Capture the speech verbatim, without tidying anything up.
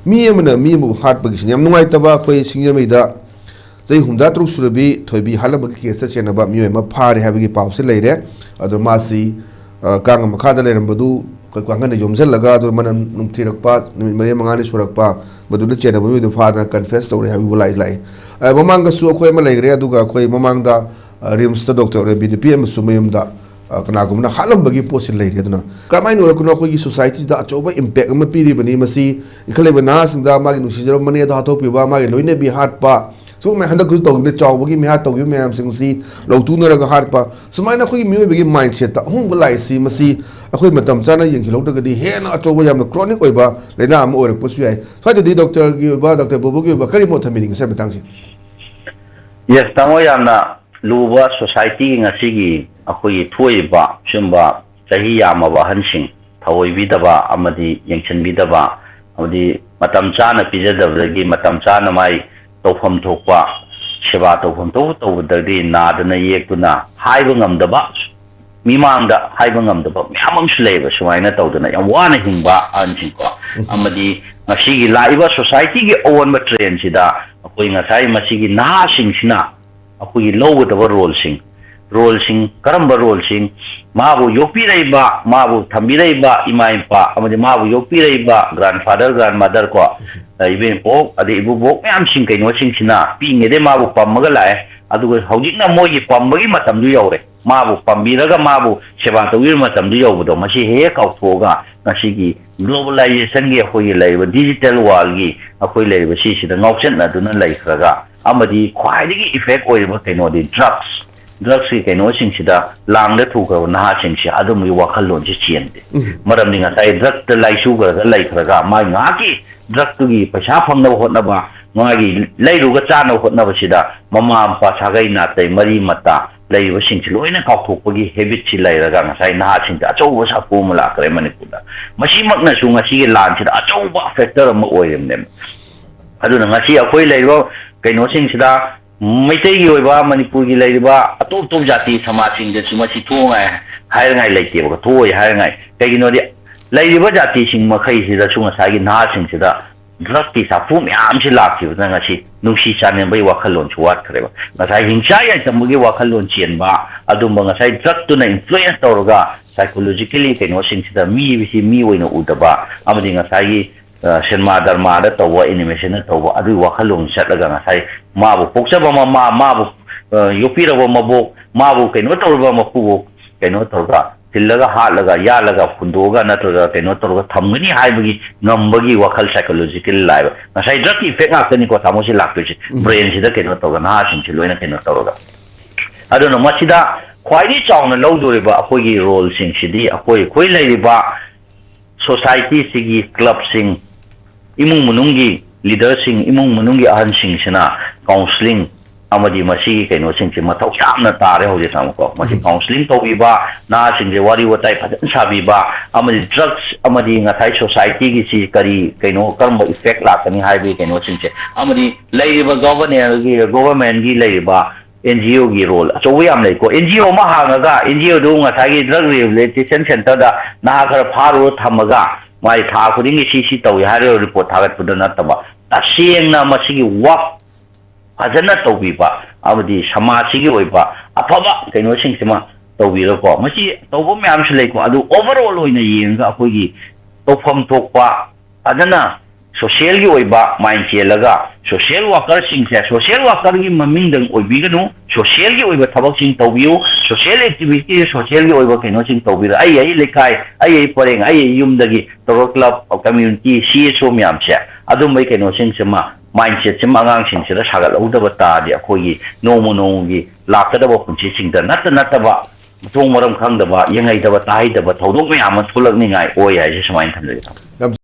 ꯃꯤ ꯑꯃꯅ ꯃꯤ ꯑꯃꯕꯨ ꯍꯥꯠꯄꯒꯤꯁꯤꯅ ꯌꯥꯝ ꯅꯨꯡꯉꯥꯏꯇꯕ꯫ ꯑꯩꯈꯣꯏ ꯁꯤꯡꯖꯃꯩꯗ ꯆꯍꯤ ꯍꯨꯝꯐꯨꯇꯔꯥ ꯇꯔꯨꯛ ꯁꯨꯔꯕꯤ ꯊꯣꯏꯕꯤ ꯍꯥꯠꯂꯝꯕꯒꯤ ꯀꯦꯁꯇ ꯆꯦꯟꯅꯕ ꯃꯤꯑꯣꯏ ꯑꯃ ꯐꯥꯔꯦ ꯍꯥꯏꯕꯒꯤ ꯄꯥꯎꯁꯦ ꯂꯩꯔꯦ꯫ ꯑꯗꯣ ꯃꯥꯁꯤ, ꯑ, ꯀꯥꯡꯒ ꯃꯈꯥꯗ ꯂꯩꯔꯝꯕꯗꯨ ꯑꯩꯈꯣꯏ ꯀꯥꯡꯈꯟꯗ ꯌꯣꯝꯁꯤꯜꯂꯒ, ꯑꯗꯨ ꯃꯅꯝ ꯅꯝꯊꯤꯔꯛꯄ, ꯅꯨꯃꯤꯠ ꯃꯔꯤ ꯃꯉꯥꯅꯤ ꯁꯨꯔꯛꯄ, ꯃꯗꯨꯅ ꯆꯦꯟꯅꯕ ꯃꯤꯑꯣꯏꯗꯨ ꯐꯥꯗꯅ ꯀꯟꯐꯦꯁ ꯇꯧꯔꯦ ꯍꯥꯏꯕꯒꯤ ꯋꯥ ꯂꯥꯛꯏ, ꯂꯥꯛꯏ꯫ ꯑ, ꯃꯃꯥꯡꯗꯁꯨ ꯑꯩꯈꯣꯏ ꯑꯃ ꯂꯩꯈ꯭ꯔꯦ, ꯑꯗꯨꯒ ꯑꯩꯈꯣꯏ ꯃꯃꯥꯡꯗ, ꯑ, ꯔꯤꯝꯁꯇ ꯗꯣꯛꯇꯔ ꯑꯣꯏꯔꯝꯕꯤ ꯅꯨꯄꯤ ꯑꯃꯁꯨ ꯃꯌꯨꯝꯗ, ꯑ, ꯀꯅꯥꯒꯨꯝꯕꯅ ꯍꯥꯠꯂꯝꯕꯒꯤ ꯄꯣꯠꯁꯤ ꯂꯩꯔꯤ꯫ ꯑꯗꯨꯅ ꯀꯔꯝꯍꯥꯏꯅ ꯑꯣꯏꯔꯛꯄꯅꯣ, ꯑꯩꯈꯣꯏꯒꯤ ꯁꯣꯁꯥꯏꯇꯤꯗ ꯑꯆꯧꯕ ꯏꯝꯄꯦꯛ ꯑꯃ ꯄꯤꯔꯤꯕꯅꯤ꯫ ꯃꯁꯤ ꯏꯟꯈꯠꯂꯛꯏꯕ ꯅꯍꯥꯁꯤꯡꯗ ꯃꯥꯒꯤ ꯅꯨꯡꯁꯤꯖꯔꯕ ꯃꯅꯦ ꯑꯗꯣ ꯍꯥꯠꯇꯣꯛꯄꯤꯕ, ꯃꯥꯒꯤ ꯂꯣꯏꯅꯕꯤ ꯍꯥꯠꯄ, ꯁꯤꯒꯨꯝꯕ ꯍꯟꯗꯛ ꯍꯧꯖꯤꯛ ꯇꯧꯈꯤꯕ ꯆꯥꯎꯕꯒꯤ ꯃꯤꯍꯥꯠ ꯇꯧꯈꯤꯕ ꯃꯌꯥꯝꯁꯤꯡꯁꯤ ꯂꯧꯊꯣꯛꯅꯔꯒ ꯍꯥꯠꯄ, ꯁꯨꯃꯥꯏꯅ ꯑꯩꯈꯣꯏꯒꯤ ꯃꯤꯑꯣꯏꯕꯒꯤ ꯃꯥꯏꯟꯁꯦꯠꯇ ꯑꯍꯣꯡꯕ ꯂꯥꯛꯏꯁꯤ, ꯃꯁꯤ ꯑꯩꯈꯣꯏ ꯃꯇꯝ ꯆꯥꯅ ꯌꯦꯡꯁꯤꯜꯍꯧꯗ꯭ꯔꯒꯗꯤ ꯍꯦꯟꯅ ꯑꯆꯧꯕ, ꯌꯥꯝꯅ ꯀ꯭ꯔꯣꯅꯤꯛ ꯑꯣꯏꯕ ꯂꯥꯏꯅꯥ ꯑꯃ ꯑꯣꯏꯔꯛꯄꯁꯨ ꯌꯥꯏ꯫ ꯁ꯭ꯋꯥꯏꯗꯗꯤ ꯗꯣꯛꯇꯔꯒꯤ ꯑꯣꯏꯕ, ꯗꯣꯛꯇꯔ ꯕꯣꯕꯣꯒꯤ ꯑꯣꯏꯕ ꯀꯔꯤ ꯃꯣꯠ ꯊꯝꯕꯤꯅꯤꯡꯉꯤ ꯁ꯭ꯋꯥꯏ ꯃꯇꯥꯡꯁꯤ? ꯌꯦꯁ, ꯇꯥꯃꯣ, ꯌꯥꯝꯅ ꯂꯨꯕ ꯁꯣꯁꯥꯏꯇꯤꯒꯤ ꯉꯁꯤꯒꯤ ꯑꯩꯈꯣꯏꯒꯤ ꯊꯣꯛꯏꯕ ꯁꯤꯒꯨꯝꯕ ꯆꯍꯤ ꯌꯥꯝꯃꯕ ꯑꯍꯟꯁꯤꯡ ꯊꯑꯣꯏꯕꯤꯗꯕ ꯑꯃꯗꯤ ꯌꯦꯡꯁꯤꯟꯕꯤꯗꯕ, ꯑꯃꯗꯤ ꯃꯇꯝ ꯆꯥꯅ ꯄꯤꯖꯗꯕꯗꯒꯤ ꯃꯇꯝ ꯆꯥꯅ ꯃꯥꯏ ꯇꯧꯐꯝ ꯊꯣꯛꯄ ꯁꯦꯕꯥ ꯇꯧꯐꯝ ꯊꯣꯛꯄ ꯇꯧꯕꯗꯒꯤ ꯅꯥꯗꯅ ꯌꯦꯛꯇꯨꯅ ꯍꯥꯏꯕ ꯉꯝꯗꯕ, ꯃꯤꯃꯥꯡꯗ ꯍꯥꯏꯕ ꯉꯝꯗꯕ ꯃꯌꯥꯝ ꯑꯃꯁꯨ ꯂꯩꯌꯦꯕ꯫ ꯁꯨꯃꯥꯏꯅ ꯇꯧꯗꯅ ꯌꯥꯝ ꯋꯥꯅ ꯍꯤꯡꯕ ꯑꯍꯟꯁꯤꯡꯀꯣ, ꯑꯃꯗꯤ ꯉꯁꯤꯒꯤ ꯂꯥꯛꯏꯕ ꯁꯣꯁꯥꯏꯇꯤꯒꯤ ꯑꯑꯣꯟꯕ ꯇ꯭ꯔꯦꯟꯁꯤꯗ ꯑꯩꯈꯣꯏ ꯉꯁꯥꯏ ꯃꯁꯤꯒꯤ ꯅꯍꯥꯁꯤꯡꯁꯤꯅ ꯑꯩꯈꯣꯏꯒꯤ ꯂꯧꯒꯗꯕ ꯔꯣꯜꯁꯤꯡ, ꯔꯣꯜꯁꯤꯡ, ꯀꯔꯝꯕ ꯔꯣꯜꯁꯤꯡ? ꯃꯥꯕꯨ ꯌꯣꯛꯄꯤꯔꯛꯏꯕ, ꯃꯥꯕꯨ ꯊꯝꯕꯤꯔꯛꯏꯕ ꯏꯃꯥ ꯏꯄꯥ, ꯑꯃꯗꯤ ꯃꯥꯕꯨ ꯌꯣꯛꯄꯤꯔꯛꯏꯕ ꯒ꯭ꯔꯥꯟꯐꯥꯗꯔ, ꯒ꯭ꯔꯥꯟꯃꯥꯗꯔ ꯀꯣ, ꯏꯕꯦꯟꯄꯣꯛ, ꯑꯗꯩ ꯏꯕꯨꯕꯣꯛ ꯃꯌꯥꯝꯁꯤꯡ, ꯀꯩꯅꯣꯁꯤꯡꯁꯤꯅ ꯄꯤꯛꯏꯉꯩꯗꯩ ꯃꯥꯕꯨ ꯄꯝꯃꯒ ꯂꯥꯛꯑꯦ꯫ ꯑꯗꯨꯒ ꯍꯧꯖꯤꯛꯅ ꯃꯣꯏꯒꯤ ꯄꯝꯕꯒꯤ ꯃꯇꯝꯗꯨ ꯌꯧꯔꯦ꯫ ꯃꯥꯕꯨ ꯄꯥꯝꯕꯤꯔꯒ ꯃꯥꯕꯨ ꯁꯦꯕꯥ ꯇꯧꯕꯤꯕ ꯃꯇꯝꯗꯨ ꯌꯧꯕꯗꯣ, ꯃꯁꯤ ꯍꯦꯛ ꯍꯦꯛ ꯀꯥꯎꯊꯣꯛꯑꯒ ꯉꯁꯤꯒꯤ ꯒ꯭ꯂꯣꯕꯦꯂꯥꯏꯖꯦꯁꯟꯒꯤ ꯑꯩꯈꯣꯏꯒꯤ ꯂꯩꯔꯤꯕ ꯗꯤꯖꯤꯇꯦꯜ ꯋꯥꯔꯜꯒꯤ ꯑꯩꯈꯣꯏ ꯂꯩꯔꯤꯕ ꯁꯤꯁꯤꯗ ꯉꯥꯎꯆꯠꯅꯗꯨꯅ ꯂꯩꯈ꯭ꯔꯒ, ꯑꯃꯗꯤ ꯈ꯭ꯋꯥꯏꯗꯒꯤ ꯏꯐꯦꯛ ꯑꯣꯏꯔꯤꯕ ꯀꯩꯅꯣꯗꯤ ꯗ꯭ꯔꯛꯁ, ꯗ꯭ꯔꯛꯁꯀꯤ ꯀꯩꯅꯣꯁꯤꯡꯁꯤꯗ ꯂꯥꯡꯗ ꯊꯨꯈ꯭ꯔꯕ ꯅꯍꯥꯁꯤꯡꯁꯦ ꯑꯗꯨꯝꯕꯒꯤ ꯋꯥꯈꯜꯂꯣꯟꯁꯤ ꯆꯦꯟꯗꯦ꯫ ꯎꯝ꯫ ꯃꯔꯝꯗꯤ ꯉꯁꯥꯏ ꯗ꯭ꯔꯛꯇ ꯂꯥꯏꯆꯨꯈ꯭ꯔꯒ ꯂꯩꯈ꯭ꯔꯒ ꯃꯥꯏ ꯉꯥꯏꯍꯥꯛꯀꯤ ꯗ꯭ꯔꯛꯇꯨꯒꯤ ꯄꯩꯁꯥ ꯐꯪꯅꯕ ꯍꯣꯠꯅꯕ, ꯃꯥꯒꯤ ꯂꯩꯔꯨꯒ ꯆꯥꯅꯕ ꯍꯣꯠꯅꯕꯁꯤꯗ ꯃꯃꯥ ꯃꯄꯥ, ꯁꯥꯒꯩ ꯅꯥꯇꯩ, ꯃꯔꯤ ꯃꯇꯥ ꯂꯩꯔꯤꯕꯁꯤꯡꯁꯤ ꯂꯣꯏꯅ ꯀꯥꯎꯊꯣꯛꯄꯒꯤ ꯍꯦꯕꯤꯠꯁꯤ ꯂꯩꯔꯒ ꯉꯁꯥꯏ ꯅꯍꯥꯁꯤꯡꯗ ꯑꯆꯧꯕ ꯁꯥꯐꯨ ꯑꯃ ꯂꯥꯛꯈ꯭ꯔꯦ ꯃꯅꯤꯄꯨꯔꯗ꯫ ꯃꯁꯤꯃꯛꯅꯁꯨ ꯉꯁꯤꯒꯤ ꯂꯥꯟꯁꯤꯗ ꯑꯆꯧꯕ ꯐꯦꯛꯇꯔ ꯑꯃ ꯑꯣꯏꯔꯤꯕꯅꯦꯕ꯫ ꯑꯗꯨꯅ ꯉꯁꯤ ꯑꯩꯈꯣꯏ ꯂꯩꯔꯤꯕ ꯀꯩꯅꯣꯁꯤꯡꯁꯤꯗ, ꯃꯩꯇꯩꯒꯤ ꯑꯣꯏꯕ, ꯃꯅꯤꯄꯨꯔꯒꯤ ꯂꯩꯔꯤꯕ ꯑꯇꯣꯞ ꯑꯇꯣꯞ ꯖꯥꯇꯤ ꯁꯃꯥꯖꯁꯤꯡꯗꯁꯨ ꯃꯁꯤ ꯊꯣꯛꯉꯥꯏ ꯍꯥꯏꯔꯉꯥꯏ ꯂꯩꯇꯦꯕ, ꯊꯣꯛꯑꯣꯏ ꯍꯥꯏꯔꯉꯥꯏ꯫ ꯀꯩꯒꯤꯅꯣꯗꯤ ꯂꯩꯔꯤꯕ ꯖꯥꯇꯤꯁꯤꯡ ꯃꯈꯩꯁꯤꯗꯁꯨ ꯉꯁꯥꯏꯒꯤ ꯅꯍꯥꯁꯤꯡꯁꯤꯗ ꯗ꯭ꯔꯛꯀꯤ ꯆꯥꯐꯨ ꯃꯌꯥꯝꯁꯤ ꯂꯥꯛꯈꯤꯕꯗ ꯉꯁꯤ ꯅꯨꯡꯁꯤ ꯆꯥꯟꯅꯕꯒꯤ ꯋꯥꯈꯜꯂꯣꯟꯁꯨ ꯋꯥꯠꯈ꯭ꯔꯦꯕ꯫ ꯉꯁꯥꯏ ꯍꯤꯡꯆꯥ ꯌꯥꯏꯇꯝꯕꯒꯤ ꯋꯥꯈꯜꯂꯣꯟ ꯆꯦꯟꯕ, ꯑꯗꯨꯝꯕ ꯉꯁꯥꯏ ꯗ꯭ꯔꯛꯇꯨꯅ ꯏꯟꯐ꯭ꯂꯨꯌꯦꯟꯁ ꯇꯧꯔꯒ ꯁꯥꯏꯀꯣꯂꯣꯖꯤꯀꯦꯂꯤ ꯀꯩꯅꯣꯁꯤꯡꯁꯤꯗ ꯃꯤꯁꯤ ꯃꯤ ꯑꯣꯏꯅ ꯎꯗꯕ, ꯑꯃꯗꯤ ꯉꯁꯥꯏꯒꯤ, ꯑ, ꯁꯤꯅꯦꯃꯥ ꯗꯔꯃꯥꯗ ꯇꯧꯕ, ꯑꯦꯅꯤꯃꯦꯁꯟꯗ ꯇꯧꯕ ꯑꯗꯨꯒꯤ ꯋꯥꯈꯜꯂꯣꯟ ꯆꯠꯂꯒ ꯉꯁꯥꯏ ꯃꯥꯕꯨ ꯄꯣꯛꯆꯕ ꯃꯃꯥ, ꯃꯥꯕꯨ, ꯑ, ꯌꯣꯛꯄꯤꯔꯕ ꯃꯕꯣꯛ, ꯃꯥꯕꯨ ꯀꯩꯅꯣ ꯇꯧꯔꯕ ꯃꯄꯨꯕꯣꯛ, ꯀꯩꯅꯣ ꯇꯧꯔꯒ ꯊꯤꯜꯂꯒ, ꯍꯥꯠꯂꯒ, ꯌꯥꯜꯂꯒ, ꯍꯨꯟꯗꯣꯛꯑꯒ ꯅꯠꯇ꯭ꯔꯒ ꯀꯩꯅꯣ ꯇꯧꯔꯒ ꯊꯝꯒꯅꯤ ꯍꯥꯏꯕꯒꯤ ꯉꯝꯕꯒꯤ ꯋꯥꯈꯜ ꯁꯥꯏꯀꯣꯂꯣꯖꯤꯀꯦꯜ ꯂꯥꯛꯑꯦꯕ꯫ ꯉꯁꯥꯏ ꯗ꯭ꯔꯛꯀꯤ ꯏꯐꯦꯛ ꯉꯥꯛꯇꯅꯤꯀꯣ ꯇꯥꯃꯣꯁꯤ ꯂꯥꯛꯇꯣꯏꯁꯦ꯫ ꯎꯝ꯫ ꯕ꯭ꯔꯦꯟꯁꯤꯗ ꯀꯩꯅꯣ ꯇꯧꯔꯒ ꯅꯍꯥꯁꯤꯡꯁꯤ ꯂꯣꯏꯅ ꯀꯩꯅꯣ ꯇꯧꯔꯒ꯫ ꯑꯗꯨꯅ ꯃꯁꯤꯗ ꯈ꯭ꯋꯥꯏꯗꯒꯤ ꯆꯥꯎꯅ ꯂꯧꯗꯣꯔꯤꯕ ꯑꯩꯈꯣꯏꯒꯤ ꯔꯣꯜꯁꯤꯡꯁꯤꯗꯤ ꯑꯩꯈꯣꯏ, ꯑꯩꯈꯣꯏ ꯂꯩꯔꯤꯕ ꯁꯣꯁꯥꯏꯇꯤꯁꯤꯒꯤ ꯀ꯭ꯂꯕꯁꯤꯡ, ꯏꯃꯨꯡ ꯃꯅꯨꯡꯒꯤ ꯂꯤꯗꯔꯁꯤꯡ, ꯏꯃꯨꯡ ꯃꯅꯨꯡꯒꯤ ꯑꯍꯟꯁꯤꯡꯁꯤꯅ ꯀꯥꯎꯟꯁꯤꯂꯤꯡ ꯑꯃꯗꯤ ꯃꯁꯤꯒꯤ ꯀꯩꯅꯣꯁꯤꯡꯁꯤ ꯃꯊꯧ ꯌꯥꯝꯅ ꯇꯥꯔꯦ ꯍꯧꯖꯤꯛ ꯈꯪꯉꯨꯀꯣ꯫ ꯃꯁꯤ ꯎꯝ꯫ ꯀꯥꯎꯟꯁꯤꯂꯤꯡ ꯇꯧꯕꯤꯕ, ꯅꯍꯥꯁꯤꯡꯁꯦ ꯋꯥꯔꯤ ꯋꯥꯇꯥꯏ ꯐꯖꯅ ꯁꯥꯕꯤꯕ, ꯑꯃꯗꯤ ꯗ꯭ꯔꯛꯁ ꯑꯃꯗꯤ ꯉꯁꯥꯏ ꯁꯣꯁꯥꯏꯇꯤꯒꯤꯁꯤ ꯀꯔꯤ ꯀꯩꯅꯣ, ꯀꯔꯝꯕ ꯏꯐꯦꯛ ꯂꯥꯛꯀꯅꯤ ꯍꯥꯏꯕꯒꯤ ꯀꯩꯅꯣꯁꯤꯡꯁꯦ, ꯑꯃꯗꯤ ꯂꯩꯔꯤꯕ ꯒꯣꯚꯔꯅꯦꯜꯒꯤ, ꯒꯣꯚꯔꯟꯃꯦꯟꯒꯤ ꯂꯩꯔꯤꯕ ꯑꯦꯟ ꯖꯤ ꯑꯣꯒꯤ ꯔꯣꯜ ꯑꯆꯧꯕ ꯌꯥꯝ ꯂꯩꯀꯣ꯫ ꯑꯦꯟ ꯖꯤ ꯑꯣ ꯑꯃ ꯍꯥꯡꯉꯒ ꯑꯦꯟ ꯖꯤ ꯑꯣꯗꯨ ꯉꯁꯥꯏꯒꯤ ꯗ꯭ꯔꯒ ꯔꯤꯍꯦꯕꯤꯂꯤꯇꯦꯁꯟ ꯁꯦꯟꯇꯔꯗ ꯅꯍꯥ ꯈꯔ ꯐꯥꯔꯨꯔ ꯊꯝꯃꯒ ꯃꯥꯏ ꯊꯥ ꯈꯨꯗꯤꯡꯒꯤ ꯁꯤ ꯁꯤ ꯇꯧꯏ ꯍꯥꯏꯔꯒ ꯔꯤꯄꯣꯔꯠ ꯊꯥꯒꯠꯄꯗ ꯅꯠꯇꯕ, ꯇꯁꯦꯡꯅ ꯃꯁꯤꯒꯤ ꯋꯥꯛ ꯐꯖꯅ ꯇꯧꯕꯤꯕ, ꯑꯃꯗꯤ ꯁꯃꯥꯖꯁꯤꯒꯤ ꯑꯣꯏꯕ ꯑꯐꯕ ꯀꯩꯅꯣꯁꯤꯡꯁꯤꯃ ꯇꯧꯕꯤꯔꯀꯣ꯫ ꯃꯁꯤ ꯇꯧꯕ ꯃꯌꯥꯝꯁꯨ ꯂꯩꯀꯣ, ꯑꯗꯨ ꯑꯣꯚꯔꯑꯣꯜ ꯑꯣꯏꯅ ꯌꯦꯡꯉꯒ ꯑꯩꯈꯣꯏꯒꯤ ꯇꯧꯐꯝ ꯊꯣꯛꯄ ꯐꯖꯅ ꯁꯣꯁꯤꯌꯦꯜꯒꯤ ꯑꯣꯏꯕ ꯃꯥꯏꯟ ꯆꯦꯜꯂꯒ, ꯁꯣꯁꯤꯌꯦꯜ ꯋꯥꯀꯔꯁꯤꯡꯁꯦ ꯁꯣꯁꯤꯌꯦꯜ ꯋꯥꯀꯔꯒꯤ ꯃꯃꯤꯡꯗꯪ ꯑꯣꯏꯕꯤꯒꯅꯨ, ꯁꯣꯁꯤꯌꯦꯜꯒꯤ ꯑꯣꯏꯕ ꯊꯕꯛꯁꯤꯡ ꯇꯧꯕꯤꯌꯨ, ꯁꯣꯁꯤꯌꯦꯜ ꯑꯦꯛꯇꯤꯚꯤꯇꯤ, ꯁꯣꯁꯤꯌꯦꯜꯒꯤ ꯑꯣꯏꯕ ꯀꯩꯅꯣꯁꯤꯡ ꯇꯧꯕꯤꯔ, ꯑꯩ ꯑꯩ ꯂꯩꯀꯥꯏ, ꯑꯩ ꯑꯩ ꯄꯔꯦꯡ, ꯑꯩ ꯑꯩ ꯌꯨꯝꯗꯒꯤ ꯇꯧꯔ ꯀ꯭ꯂꯕ, ꯀꯝꯃ꯭ꯌꯨꯅꯤꯇꯤ, ꯁꯤ ꯑꯦꯁ ꯑꯣ ꯃꯌꯥꯝꯁꯦ, ꯑꯗꯨꯝꯕꯒꯤ ꯀꯩꯅꯣꯁꯤꯡꯁꯤꯃ, ꯃꯥꯏꯟ ꯁꯦꯠꯁꯤꯃ ꯑꯉꯥꯡꯁꯤꯡꯁꯤꯗ ꯁꯥꯒꯠꯍꯧꯗꯕ ꯇꯥꯔꯗꯤ ꯑꯩꯈꯣꯏꯒꯤ ꯅꯣꯡꯃ ꯅꯣꯡꯃꯒꯤ ꯂꯥꯛꯀꯗꯕ ꯄꯨꯟꯁꯤꯁꯤꯡꯗ ꯅꯠꯇ ꯅꯠꯇꯕ ꯃꯊꯣꯡ ꯃꯔꯝ ꯈꯪꯗꯕ, ꯌꯦꯡꯍꯩꯗꯕ, ꯇꯥꯍꯩꯗꯕ ꯊꯧꯗꯣꯛ ꯃꯌꯥꯝ ꯑꯃ ꯊꯣꯛꯂꯛꯅꯤꯡꯉꯥꯏ ꯑꯣꯏ ꯍꯥꯏꯁꯦ ꯁꯨꯃꯥꯏꯅ ꯊꯝꯖꯒꯦ꯫